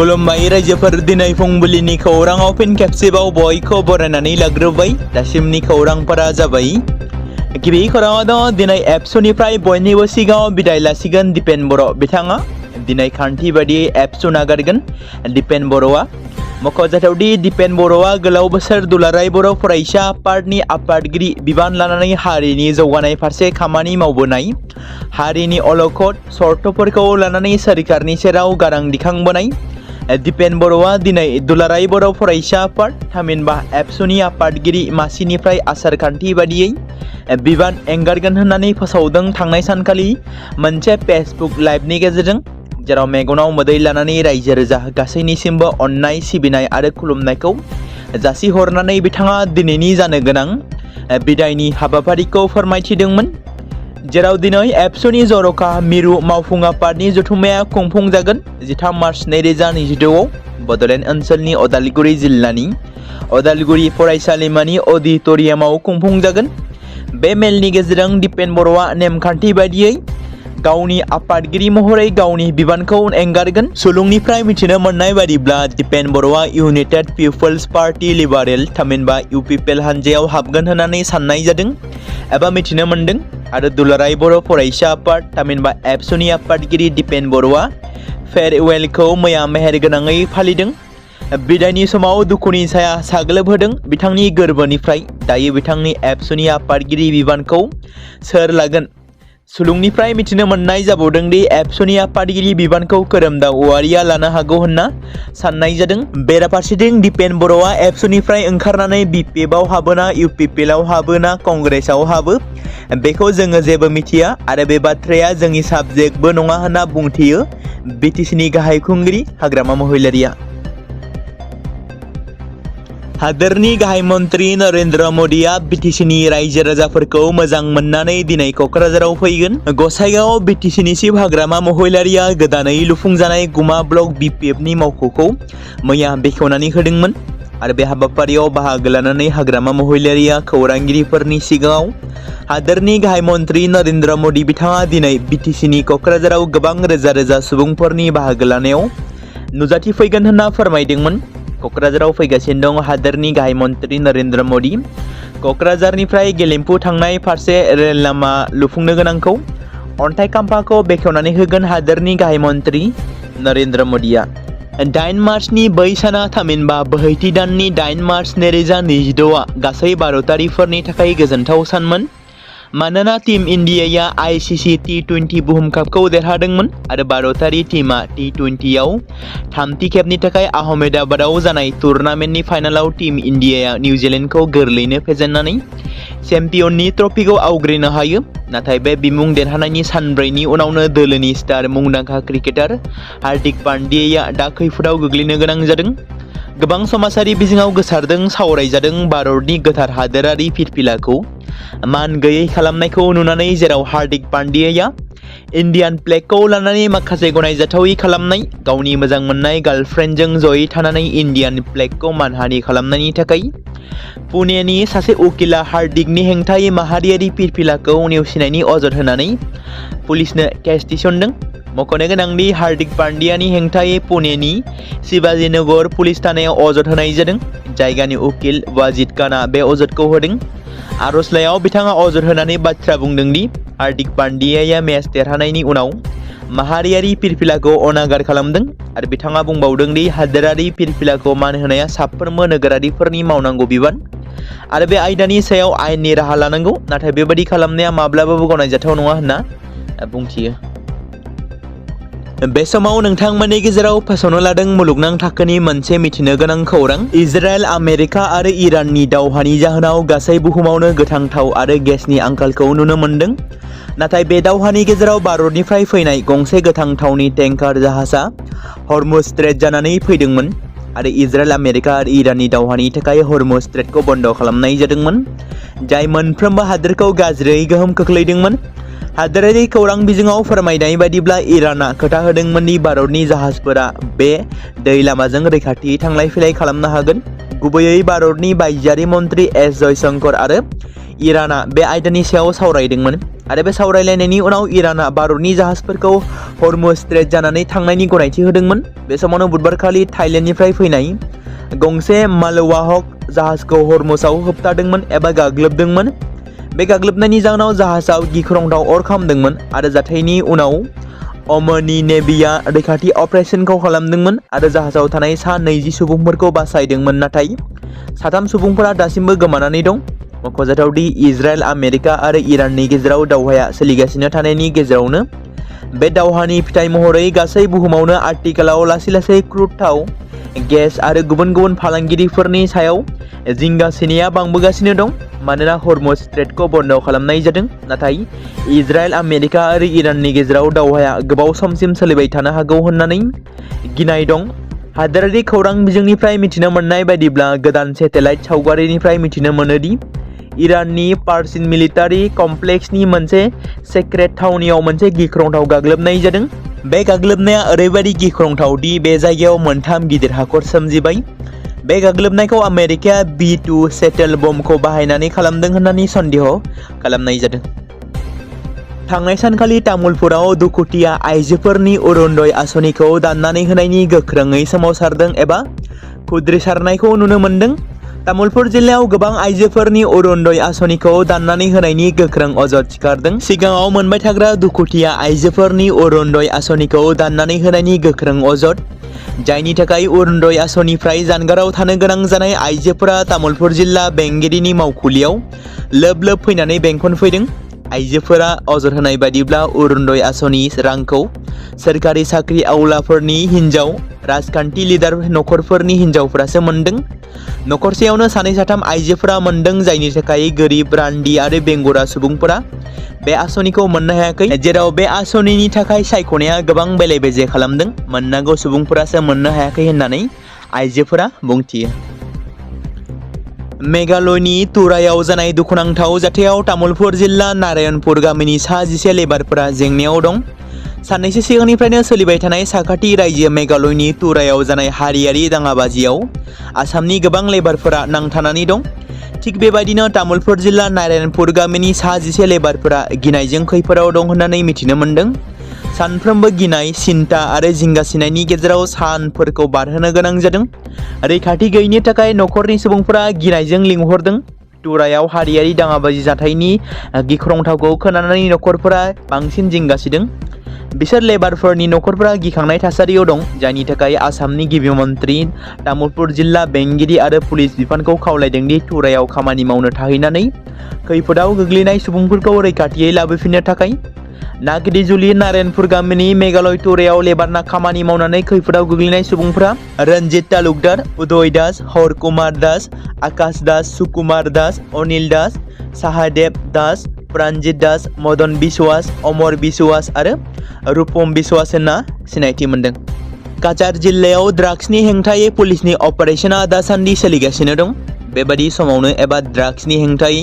खुलुमबाय रायजोफोर दिनै फुंबिलिनि खौराङाव फिन खेबसेबाव बयखौ बरायनानै लाग्रोबाय। दासिमनि खौरांफोरा जाबाय। गिबि खौराङाव दं दिनै एबसुनिफ्राय बयनिबो सिगाङाव बिदाय लासिगोन दिपेन बर'। बिथाङा दिनै खान्थि बादियै एबसु नागारगोन। दिपेन बर'आ मख'जाथावदि दिपेन बर'आ गोलाव बोसोर दुलाराय बर' फरायसा आफादनि आफादगिरि बिबान लानानै हारिनि जौगानाय फारसे खामानि मावबोनाय, हारिनि अलखद सर्तफोरखौ लानानै सोरखारनि सेराव गारां दिखांबोनाय दिपेन बर'आ दिनै दुलाराय बर' फरायसा आफाद थामहिनबा एबसुनि आफादगिरि मासिनिफ्राय आसार खान्थि बादियै बिबान एंगारगोन होननानै फोसावदों थांनाय सानखालि मोनसे फेसबुक लाइभनि गेजेरजों, जेराव मेगनाव मोदै लानानै रायजो राजा गासैनिसिमबो अननाय सिबिनाय आरो खुलुमनायखौ जासिहरनानै बिथाङा दिनैनि जानो गोनां बिदायनि हाबाफारिखौ फोरमायथिदोंमोन। जेराव दिनै एबसुनि जर'खा मिरु मावफुं आफादनि जथुम्माया खुंफुंजागोन 13 मार्च 2026 बड'लेण्ड ओनसोलनि अदालगुरि जिल्लानि अदालगुरि फरायसालिमानि अडिट'रियामाव खुंफुंजागोन। बे मेलनि गेजेरजों दिपेन बर'आ नेमखान्थि बायदियै गावनि आफादगिरि महरै गावनि बिबानखौ एंगारगोन। सुलुंनिफ्राय मिथिनो मोननाय बादिब्ला दिपेन बर'आ इउनाइटेड पिपल्स पार्टी लिबारेल थामहिनबा इउपिपिएल हानजायाव हाबगोन होननानै साननाय जादों एबा मिथिनो मोनदों आरो दुलाराय बर' फरायसा आफाद थामहिनबा एबसुनि आफादगिरि दिपेन बर'आ फेरवेलखौ मैया मेहेरगोनाङै फालिदों। बिदायनि समाव दुखुनि साया साग्लोबहोदों बिथांनि गोरबोनिफ्राय। दायो बिथांनि एबसुनि आफादगिरि बिबानखौ सोर लागोन? सुलुंनिफ्राय मिथिनो मोननाय जाबावदों दि एबसुनि आफादगिरि बिबानखौ खोरोमदाव औवारिया लानो हागौ होनना साननाय जादों। बेराफारसेथिं दिपेन बर'आ एबसुनिफ्राय ओंखारनानै बिपिएफआव हाबोना इउपिपिएलआव हाबोना कंग्रेसआव हाबो बेखौ जोङो जेबो मिथिया आरो बे बाथ्राया जोंनि साबजेक्टबो नङा होनना बुंथियो बिटिसिनि गाहाय खुंगिरि हाग्रामा महिलारिया। हादोरनि गाहाय मन्त्रि नरेन्द्र मदिया बिटिसिनि रायजो राजाफोरखौ मोजां मोननानै दिनै क'क्राझाराव फैगोन। गसाइगाव बिटिसिनि चिफ हाग्रामा महिलारिया गोदानै लुफुंजानाय गुमा ब्लक बिपिएफनि मावख'खौ मैया बेखेवनानै होदोंमोन आरो बे हाबाफारियाव बाहागो लानानै हाग्रामा महिलारिया खौरांगिरिफोरनि सिगाङाव हादोरनि गाहाय मन्त्रि नरेन्द्र मदि बिथाङा दिनै बिटिसिनि क'क्राझाराव गोबां रोजा रोजा सुबुंफोरनि बाहागो लानायाव नुजाथिफैगोन होनना फोरमायदोंमोन। क'क्राझाराव फैगासिनो दं हादोरनि गाहाय मन्त्रि नरेन्द्र मदि। क'क्राझारनिफ्राय गेलेमफु थांनाय फारसे रेल लामा लुफुंनो गोनांखौ अन्थाइ खाम्फाखौ बेखेवनानै होगोन हादोरनि गाहाय मन्त्रि नरेन्द्र मदिया। 8 मार्चनि बै साना थामहिनबा बोहैथि दाननि 8 मार्च 2026 गासै भारतारिफोरनि थाखाय गोजोनथाव सानमोन। मानोना टीम इन्डियाया आईसीसी T20 बुहुम कापखौ देरहादोंमोन आरो भारतारि टीमा T20आव थामथि खेबनि थाखाय आहमेदाबादाव जानाय टुर्नामेन्टनि फाइनालाव टीम इन्डियाया निउजिलेन्डखौ गोरलैनो फेजेननानै चेम्पियननि ट्रफिखौ आवग्रिनो हायो। नाथाय बे बिमुं देरहानायनि सानब्रैनि उनावनो दोलोनि स्टार मुंदांखा क्रिकेटार हार्दिक पान्ड्याया दा खैफोदाव गोग्लैनो गोनां जादों। गोबां समाजारि बिजोङाव गोसारदों सावरायजादों भारतनि गोथार हादोरारि फिरफिलाखौ मान गैयै खालामनायखौ नुनानै, जेराव हार्दिक पान्ड्याया इन्डियान फ्लेगखौ लानानै माखासे गनायजाथावै खालामनाय, गावनि मोजां मोननाय गार्लफ्रेन्डजों जयै थानानै इन्डियान फ्लेगखौ मानहानि खालामनायनि थाखाय पुणेनि सासे उकिला हार्दिकनि हेंथायै माहारियारि फिरफिलाखौ नेवसिनायनि अजद होनानै पुलिसनो केस थिसनदों। मख'नो गोनांदि हार्दिक पान्ड्यानि हेंथायै पुणेनि शिवाजीनगर पुलिस थानायाव अजद होनाय जादों। जायगानि उकिल वाजिद खाना बे अजदखौ होदों। आर'जलाइयाव बिथाङा अजद होनानै बाथ्रा बुंदों दि हार्दिक पान्ड्याया मेच देरहानायनि उनाव माहारियारि फिरफिलाखौ अनागार खालामदों आरो बिथाङा बुंबावदों दि हादोरारि फिरफिलाखौ मान होनाया साफ्रोमबो नोगोरारिफोरनि मावनांगौ बिबान आरो बे आयदानि सायाव आयेननि राहा लानांगौ, नाथाय बेबादि खालामनाया माब्लाबाबो गनायजाथाव नङा होनना बुंथियो। बे समाव नोंथांमोननि गेजेराव फोसावनो लादों मुलुगनां थाखोनि मोनसे मिथिनो गोनां खौरां। इजराइल, आमेरिका आरो इराननि दावहानि जाहोनाव गासै बुहुमावनो गोथां थाव आरो गेसनि आंखालखौ नुनो मोनदों। नाथाय बे दावहानि गेजेराव भारतनिफ्राय फैनाय गंसे गोथां थावनि टेंकार जाहाजा हर्मुज स्ट्रेट जानानै फैदोंमोन आरो इजराइल, आमेरिका आरो इराननि दावहानि थाखाय हर्मुज स्ट्रेटखौ बन्द खालामनाय जादोंमोन, जाय मोनफ्रोमबो हादोरखौ गाज्रियै गोहोम खोख्लैदोंमोन। हादोरारि खौरां बिजोङाव फोरमायनाय बायदिब्ला इराना खोथा होदोंमोन दि भारतनि जाहाजफोरा बे दै लामाजों रैखाथि थांलाय फैलाय खालामनो हागोन। गुबैयै भारतनि बायजोआरि मन्त्रि एस जयशंकर आरो इराना बे आयदानि सायाव सावरायदोंमोन आरो बे सावरायलायनायनि उनाव इराना भारतनि जाहाजफोरखौ हर्मुज स्ट्रेट जानानै थांनायनि गनायथि होदोंमोन। बे समावनो बुधबारखालि थाइलेन्डनिफ्राय फैनाय गंसे मालवाहक जाहाजखौ हर्मुजआव होबथादोंमोन एबा गाग्लोबदोंमोन। बे गाग्लोबनायनि जाहोनाव जाहाजाव गिख्रंथाव अर खामदोंमोन आरो जाथायनि उनाव अमनि नेभिया रैखाथि अपारेशनखौ खालामदोंमोन आरो जाहाजाव थानाय सा 20 सुबुंफोरखौ बासायदोंमोन, नाथाय 3 सुबुंफोरा दासिमबो गोमानानै दं। मख'जाथावदि इजराइल, आमेरिका आरो इराननि गेजेराव दावहाया सोलिगासिनो थानायनि गेजेरावनो बे दावहानि फिथाय महरै गासै बुहुमावनो आथिखालाव लासै क्रुड थाव, गेस आरो गुबुन गुबुन फालांगिरिफोरनि सायाव जिंगासिनाया बांबोगासिनो दं। मानोना हर्मुज स्ट्रेटखौ बन्द खालामनाय जादों, नाथाय इजराइल, आमेरिका आरो इराननि गेजेराव दावहाया गोबाव समसिम सोलिबाय थानो हागौ होननानै गिनाय दं। हादोरारि खौरां बिजोंनिफ्राय मिथिनो मोननाय बायदिब्ला गोदान सेटेलाइट सावगारिनिफ्राय मिथिनो मोनोदि इराननि पार्सिन मिलिटारि कमप्लेक्सनि मोनसे सेक्रेट थावनियाव मोनसे गिख्रंथाव गाग्लोबनाय जादों। बे गाग्लोबनाया ओरैबायदि गिख्रंथाव दि बे जायगायाव 3 गिदिर हाखर सोमजिबाय। बे गाग्लोबनायखौ आमेरिकाया B-2 सेटेल बमखौ बाहायनानै खालामदों होननानै सन्देह खालामनाय जादों। थांनाय सानखालि तामुलपुराव दुखुथिया आइजोफोरनि अरुणोदय आसनिखौ दाननानै होनायनि गोख्रोङै सोमावसारदों एबा खुद्रिसारनायखौ नुनो मोन्दों। तामुलपुर जिल्लायाव गोबां आइजोफोरनि अरुणोदय आसनिखौ दाननानै होनायनि गोख्रों अजद सिखारदों। सिगाङाव मोनबाय थाग्रा दुखुथिया आइजोफोरनि अरुणोदय आसनिखौ दाननानै होनायनि गोख्रों अजद, जायनि थाखाय अरुणोदय आसनिनिफ्राय जानगाराव थानो गोनां जानाय आइजोफोरा तामुलपुर जिल्ला बेंगिरिनि मावखुलियाव लोब लोब फैनानै बेंखनफैदों। आइजोफोरा अजद होनाय बायदिब्ला अरुणोदय आसनि रांखौ सोरखारि साख्रि आवलाफोरनि हिन्जाव, राजखान्थि लिडार नखरफोरनि हिन्जावफोरासो मोनदों। नखरसेयावनो 2-3 आइजोफोरा मोनदों, जायनि थाखाय गोरिब, रान्दि आरो बेंगुरा सुबुंफोरा बे आसनिखौ मोननो हायाखै, जेराव बे आसनिनि थाखाय सायख'नाया गोबां बेले-बेजे खालामदों। मोननांगौ सुबुंफोरासो मोननो हायाखै होननानै आइजोफोरा बुंथियो। मेघालयनि तुरायाव जानाय दुखुनांथाव जाथायाव तामुलपुर जिल्ला नारायणपुर गामिनि सा 11 लेबारफोरा जेंनायाव दं। साननैसो सिगांनिफ्रायनो सोलिबाय थानाय साखाथि रायजो मेघालयनि तुरायाव जानाय हारियारि दाङाबाजियाव आसामनि गोबां लेबारफोरा नांथानानै दं। थिग बेबायदिनो तामुलपुर जिल्ला नारायणपुर गामिनि सा 11 लेबारफोरा गिनायजों खैफोदाव दं होननानै मिथिनो मोन्दों। सानफ्रोमबो गिनाय, सिन्ता आरो जिंगासिनायनि गेजेराव सानफोरखौ बारहोनो गोनां जादों। रैखाथि गैयिनि थाखाय नखरनि सुबुंफोरा गिनायजों लिंहरदों। तुरायाव हारियारि दाङाबाजि जाथायनि गिख्रंथावखौ खोनानानै नखरफोरा बांसिन जिंगासिदों। बिसोर लेबारफोरनि नखरफोरा गिखांनाय थासारियाव दं, जायनि थाखाय आसामनि गिबि मन्त्रि, तामुलपुर जिल्ला बेंगिरि आरो पुलिस बिफानखौ खावलायदों दि तुरायाव खामानि मावनो थाहैनानै खैफोदाव गोग्लैनाय सुबुंफोरखौ रैखाथियै लाबोफिननो थाखाय। नागिदिजुलि नारायणपुर गामिनि मेघालय तुरायाव लेबारना खामानि मावनानै खैफोदाव गोग्लैनाय सुबुंफोरा रन्जित तालुकदार, उदय दास, हर कुमार दास, आकाश दास, सुकुमार दास, अनिल दास, साहादेब दास, प्राणजित दास, मदन बिश्वास, अमर बिश्वास आरो रुपम बिश्वास होनना सिनायथि मोन्दों। काछार जिल्लायाव ड्राग्सनि हेंथायै पुलिसनि अपारेशना दासान्दि सोलिगासिनो दं। बेबादि समावनो एबा ड्राग्सनि हेंथायै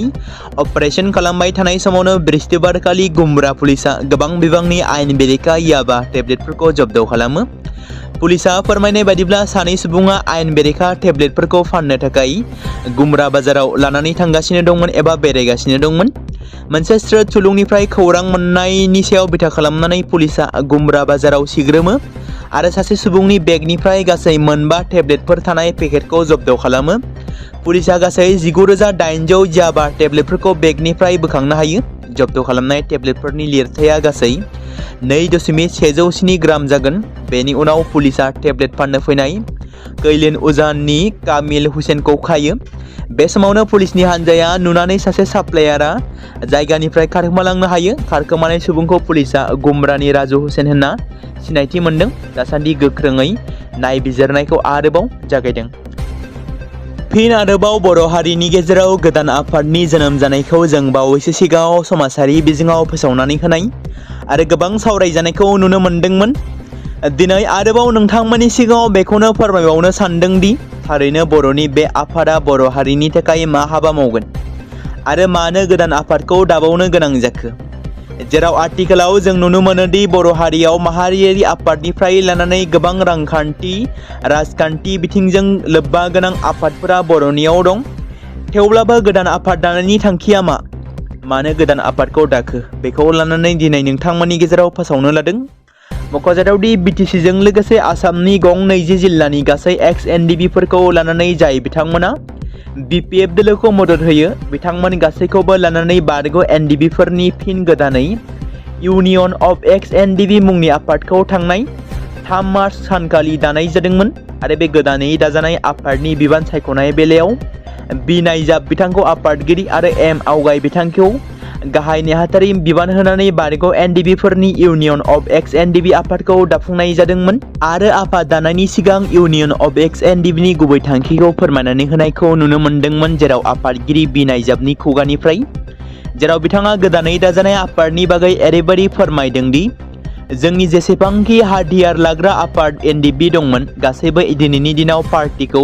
अपारेशन खालामबाय थानाय समावनो बृहस्पतिबारखालि गुमरा पुलिसा गोबां बिबांनि आयेन बेरेखा याबा टेब्लेटफोरखौ जब्द खालामो। पुलिसा फोरमायनाय बायदिब्ला 2 सुबुङा आयेन बेरेखा टेब्लेटफोरखौ फाननो थाखाय गुमरा बाजाराव लानानै थांगासिनो दंमोन एबा बेरायगासिनो दंमोन। मोनसे स्रोत सुलुंनिफ्राय खौरां मोननायनि सायाव बिथा खालामनानै पुलिसा गुमरा बाजाराव सिग्रोमो आरो सासे सुबुंनि बेगनिफ्राय गासै 9 टेब्लेटफोर थानाय पेकेटखौ जब्द खालामो। पुलिसा गासै 19,800 याबा टेब्लेटफोरखौ बेगनिफ्राय बोखांनो हायो। जब्द खालामनाय टेब्लेटफोरनि लिरथाया गासै 2.107 ग्राम जागोन। बेनि उनाव पुलिसा टेब्लेट फाननो फैनाय कैलिन उजाननि कामिल हुसेनखौ खायो। बे समावनो पुलिसनि हानजाया नुनानै सासे साप्लायारा जायगानिफ्राय खारखोमालांनो हायो। खारखोमानाय सुबुंखौ पुलिसा गुमरानि राजु हुसेन होनना सिनायथि मोन्दों। दासान्दि गोख्रोङै नायबिजिरनायखौ आरोबाव जागायदों। फिन आरोबाव बर' हारिनि गेजेराव गोदान आफादनि जोनोम जानायखौ जों बावैसो सिगाङाव समाजारि बिजोङाव फोसावनानै होनाय आरो गोबां सावरायजानायखौ नुनो मोन्दोंमोन। दिनै आरोबाव नोंथांमोननि सिगाङाव बेखौनो फोरमायबावनो सानदों दि थारैनो बर'नि बे आफादा बर' हारिनि थाखाय मा हाबा मावगोन आरो मानो गोदान आफादखौ दाबावनो गोनां जाखो, जेराव आथिखालाव जों नुनो मोनोदि बर' हारियाव माहारियारि आफादनिफ्राय लानानै गोबां रांखान्थि, राजखान्थि बिथिंजों लोब्बा गोनां आफादफोरा बर'नियाव दं। थेवब्लाबो गोदान आफाद दानायनि थांखिया मा? मानो गोदान आफादखौ दाखो? बेखौ लानानै दिनै नोंथांमोननि गेजेराव फोसावनो लादों। मख'जाथावदि बिटिसिजों लोगोसे आसामनि गं 20 जिल्लानि गासै ex-NDB-फोरखौ लानानै जाय बिथांमोना BPF दोलोखौ मदद होयो बिथांमोन गासैखौबो लानानै बारग' NDB-फोरनि फिन गोदानै इउनियन अफ Ex-NDB मुंनि आफादखौ थांनाय 3 मार्च सानखालि दानाय जादोंमोन आरो बे गोदानै दाजानाय आफादनि बिबान सायख'नाय बेलायाव बि नायजाब बिथांखौ आफादगिरि आरो एम आवगाय बिथांखौ गाहाय नेहाथारि बिबान होनानै बारग' NDB-फोरनि इउनियन अफ Ex-NDB आफादखौ दाफुंनाय जादोंमोन आरो आफाद दानायनि सिगां इउनियन अफ Ex-NDB-नि गुबै थांखिखौ फोरमायनानै होनायखौ नुनो मोन्दोंमोन, जेराव आफादगिरि बि नायजाबनि खुगानिफ्राय जेराव बिथाङा गोदानै दाजानाय आफादनि बागै ओरैबायदि फोरमायदों दि जोंनि जेसेबांखि हाथियार लाग्रा आफाद NDB दंमोन गासैबो दिनैनि दिनाव पार्टीखौ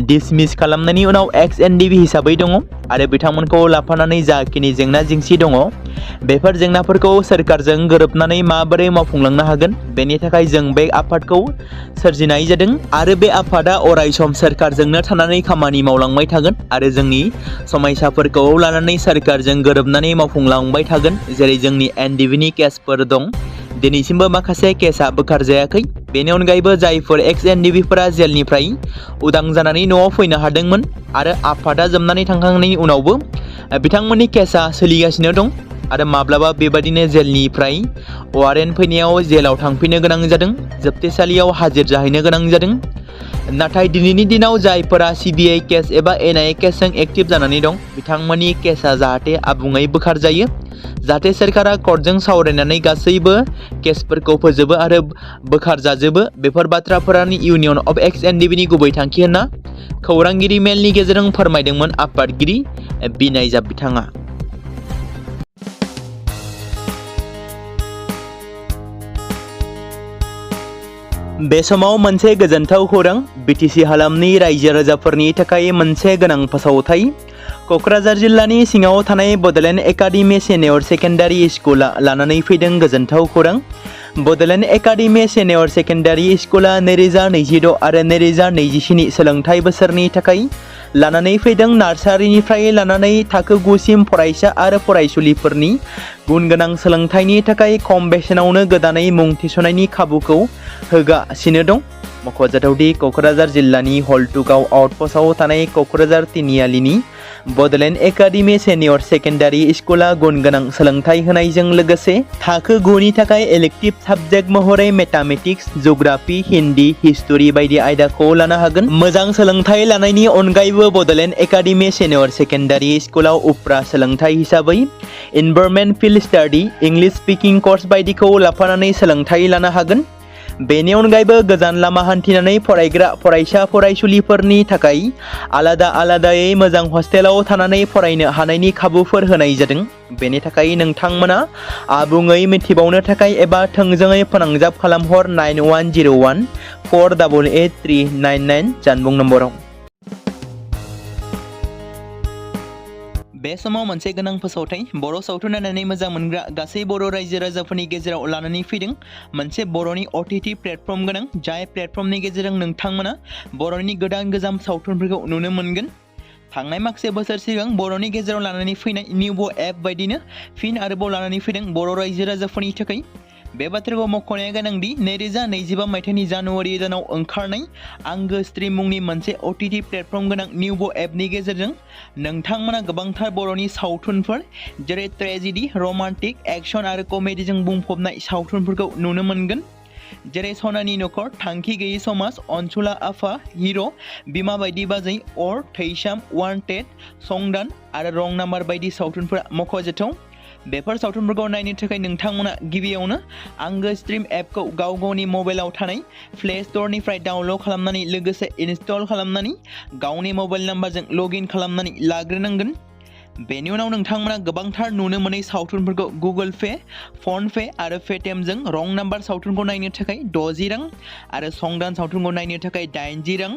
डिसमिस खालामनायनि उनाव Ex-NDB हिसाबै दङ आरो बिथांमोनखौ लाफानानै जाखिनि जेंना जेंसि दङ बेफोर जेंनाफोरखौ सोरखारजों गोरोबनानै माबोरै मावफुंलांनो हागोन बेनि थाखाय जों बे आफादखौ सोरजिनाय जादों आरो बे आफादा अरायसम सोरखारजोंनो थानानै खामानि मावलांबाय थागोन आरो जोंनि समस्याफोरखौ लानानै सोरखारजों गोरोबनानै मावफुंलांबाय थागोन। जेरै जोंनि NDB-नि केसफोर दं, दिनैसिमबो माखासे केसआ बोखारजायाखै। बेनि अनगायैबो जायफोर Ex-NDB-फोरा जेलनिफ्राय उदां जानानै न'आव फैनो हादोंमोन आरो आफादा जोबनानै थांखांनायनि उनावबो बिथांमोननि केसआ सोलिगासिनो दं आरो माब्लाबा बेबादिनो जेलनिफ्राय वारेन्ट फैनायाव जेलाव थांफिननो गोनां जादों, जोबथेसालियाव हाजिर जाहैनो गोनां जादों। नाथाय दिनैनि दिनाव जायफोरा CBI केस एबा NIA केसजों एक्टिभ जानानै दं बिथांमोननि केसआ जाहाथे आबुङै बोखारजायो, जाहाथे सोरखारा कर्टजों सावरायनानै गासैबो केसफोरखौ फोजोबो आरो बोखारजाजोबो। बेफोर बाथ्राफोरानो इउनियन अफ Ex-NDB-नि गुबै थांखि होनना खौरांगिरि मेलनि गेजेरजों फोरमायदोंमोन आफादगिरि बि नायजाब बिथाङा। बे समाव मोनसे गोजोनथाव खौरां, BTC हालामनि रायजो राजाफोरनि थाखाय मोनसे गोनां फोसावथाय। क'क्राझार जिल्लानि सिङाव थानाय बड'लेण्ड एकाडेमि सिनियर सेकेन्डारि स्कुला लानानै फैदों गोजोनथाव खौरां। बड'लेण्ड एकाडेमि सिनियर सेकेन्डारि स्कुला 2026 आरो 2027 सोलोंथाइ बोसोरनि थाखाय लानानै फैदों नार्सारिनिफ्राय लानानै थाखो 9 सिम फरायसा आरो फरायसुलिफोरनि गुन गोनां सोलोंथाइनि थाखाय खम बेसेनावनो गोदानै मुं थिसननायनि खाबुखौ होगासिनो दं। मख'जाथावदि क'क्राझार जिल्लानि हल्टुगाव आउटपस्टआव थानाय क'क्राझार तिनिआलिनि बड'लेण्ड एकाडेमि सिनियर सेकेन्डारि स्कुला गुन गोनां सोलोंथाइ होनायजों लोगोसे थाखो 9 नि थाखाय इलेक्टिभ साबजेक्ट महरै मेथामेटिक्स, जिअ'ग्राफि, हिन्दी, हिस्टरि बायदि आयदाखौ लानो हागोन। मोजां सोलोंथाइ लानायनि अनगायैबो बड'लेण्ड एकाडेमि सिनियर सेकेन्डारि स्कुलाव उफ्रा सोलोंथाइ हिसाबै environment field study, English speaking course बायदिखौ लाफानानै सोलोंथाइ लानो हागोन। बेनि अनगायैबो गोजान लामा हान्थिनानै फरायग्रा फरायसा फरायसुलिफोरनि थाखाय आलादा आलादायै मोजां हस्टेलाव थानानै फरायनो हानायनि खाबुफोर होनाय जादों। बेनि थाखाय नोंथांमोना आबुङै मिथिबावनो थाखाय एबा थोंजोङै फोनांजाब खालामहर 9101 488 399 जानबुं नम्बराव। बे समाव मोनसे गोनां फोसावथाय, बर' सावथुन नायनानै मोजां मोनग्रा गासै बर' रायजो राजाफोरनि गेजेराव लानानै फैदों मोनसे बर'नि OTT प्लेटफर्म गोनां, जाय प्लेटफर्मनि गेजेरजों नोंथांमोना बर'नि गोदान गोजाम सावथुनफोरखौ नुनो मोनगोन। थांनाय माखासे बोसोर सिगां बर'नि गेजेराव लानानै फैनाय निउबो एप बायदिनो फिन आरोबाव लानानै फैदों बर' रायजो राजाफोरनि थाखाय। बे बाथ्राखौ मख'नाया गोनांदि 2025 मायथाइनि जानुवारि दानाव ओंखारनाय आंगो स्ट्रिम मुंनि मोनसे OTT प्लेटफर्म गोनां निउबो एपनि गेजेरजों नोंथांमोना गोबांथार बर'नि सावथुनफोर जेरै ट्रेजेडि, रमान्टिक, एक्सन आरो कमेडिजों बुंफबनाय सावथुनफोरखौ नुनो मोनगोन। जेरै सनानि न'खर, थांखि गैयै समाज, अनसुला आफा, हिर', बिमा बायदि बाजै, अर, थैसाम, वान्टेड, संदान आरो रं नाम्बार बायदि सावथुनफोरा मख'जाथाव। बेफोर सावथुनफोरखौ नायनो थाखाय नोंथांमोना गिबियावनो आंगो स्ट्रिम एपखौ गाव गावनि मबाइलाव थानाय प्ले स्ट'रनिफ्राय डाउनल'ड खालामनानै लोगोसे इनस्टल खालामनानै गावनि मबाइल नाम्बारजों लगइन खालामनानै लाग्रोनांगोन। बेनि उनाव नोंथांमोना गोबांथार नुनो मोनै सावथुनफोरखौ गुगोल पे, फन पे आरो पेटिएमजों रं नाम्बार सावथुनखौ नायनो थाखाय 60 रां आरो संदान सावथुनखौ नायनो थाखाय 80 रां,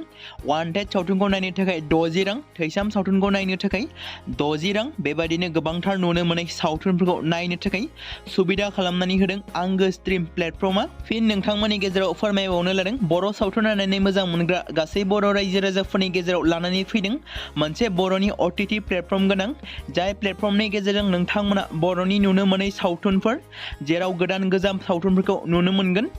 वान्टेड सावथुनखौ नायनो थाखाय 60 रां, थैसाम सावथुनखौ नायनो थाखाय 60 रां बेबायदिनो गोबांथार नुनो मोनै सावथुनफोरखौ नायनो थाखाय सुबिदा खालामनानै होदों आंगो स्ट्रिम प्लेटफर्मा। फिन नोंथांमोननि गेजेराव फोरमायबावनो लादों बर' सावथुन नायनानै मोजां मोनग्रा गासै बर' रायजो राजाफोरनि गेजेराव लानानै फैदों मोनसे बर'नि OTT प्लेटफर्म गोनां जाय प्लेटफर्मनि गेजेरजों नोंथांमोना बर'नि नुनो मोनै सावथुनफोर जेराव गोदान गोजाम सावथुनफोरखौ नुनो मोनगोन।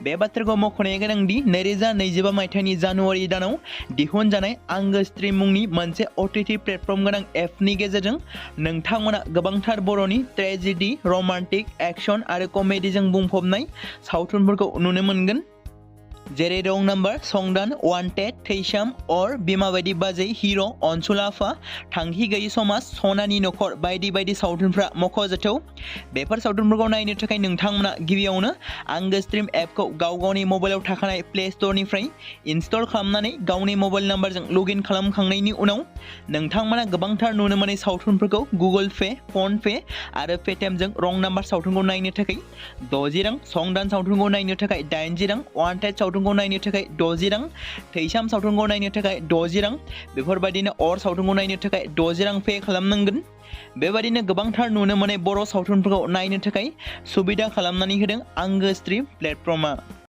बे बाथ्राखौ मख'नाया गोनांदि 2025 मायथाइनि जानुवारि दानाव दिहुनजानाय आंगो स्ट्रिम मुंनि मोनसे OTT प्लेटफर्म गोनां एपनि गेजेरजों नोंथांमोना गोबांथार बर'नि ट्रेजेडी, रमान्टिक, एक्शन आरो कमेडीजों बुंफबनाय सावथुनफोरखौ नुनो मोनगोन। जेरै रं नाम्बार, संदान, वान्टेड, थैसाम, अर, बिमा बायदि बाजै, हिर', अनसुला आफा, थांखि गैयि समाज, सनानि नखर बायदि बायदि सावथुनफ्रा मख'जाथाव। बेफोर सावथुनफोरखौ नायनो थाखाय नोंथांमोना गिबियावनो आंगो स्ट्रिम एपखौ गावनि मबाइलाव थाखानाय प्ले स्ट'रनिफ्राय इनस्टल खालामनानै गावनि मबाइल नाम्बारजों लगइन खालामखांनायनि उनाव नोंथांमोना गोबांथार नुनो मोनै सावथुनफोरखौ गुगोल पे, फन पे आरो पेटिएमजों रं नाम्बार सावथुनखौ नायनो थाखाय 60 रां, संदान सावथुनखौ नायनो थाखाय 80 रां, वान्टेड सावथुनखौ नायनो थाखाय 60 रां, थैसाम सावथुनखौ नायनो थाखाय 60 रां, बेफोरबायदिनो अर सावथुनखौ नायनो थाखाय 60 रां पे खालामनांगोन। बेबायदिनो गोबांथार नुनो मोनै बर' सावथुनफोरखौ नायनो थाखाय सुबिदा खालामनानै होदों आंगो स्ट्रिम प्लेटफर्मआ।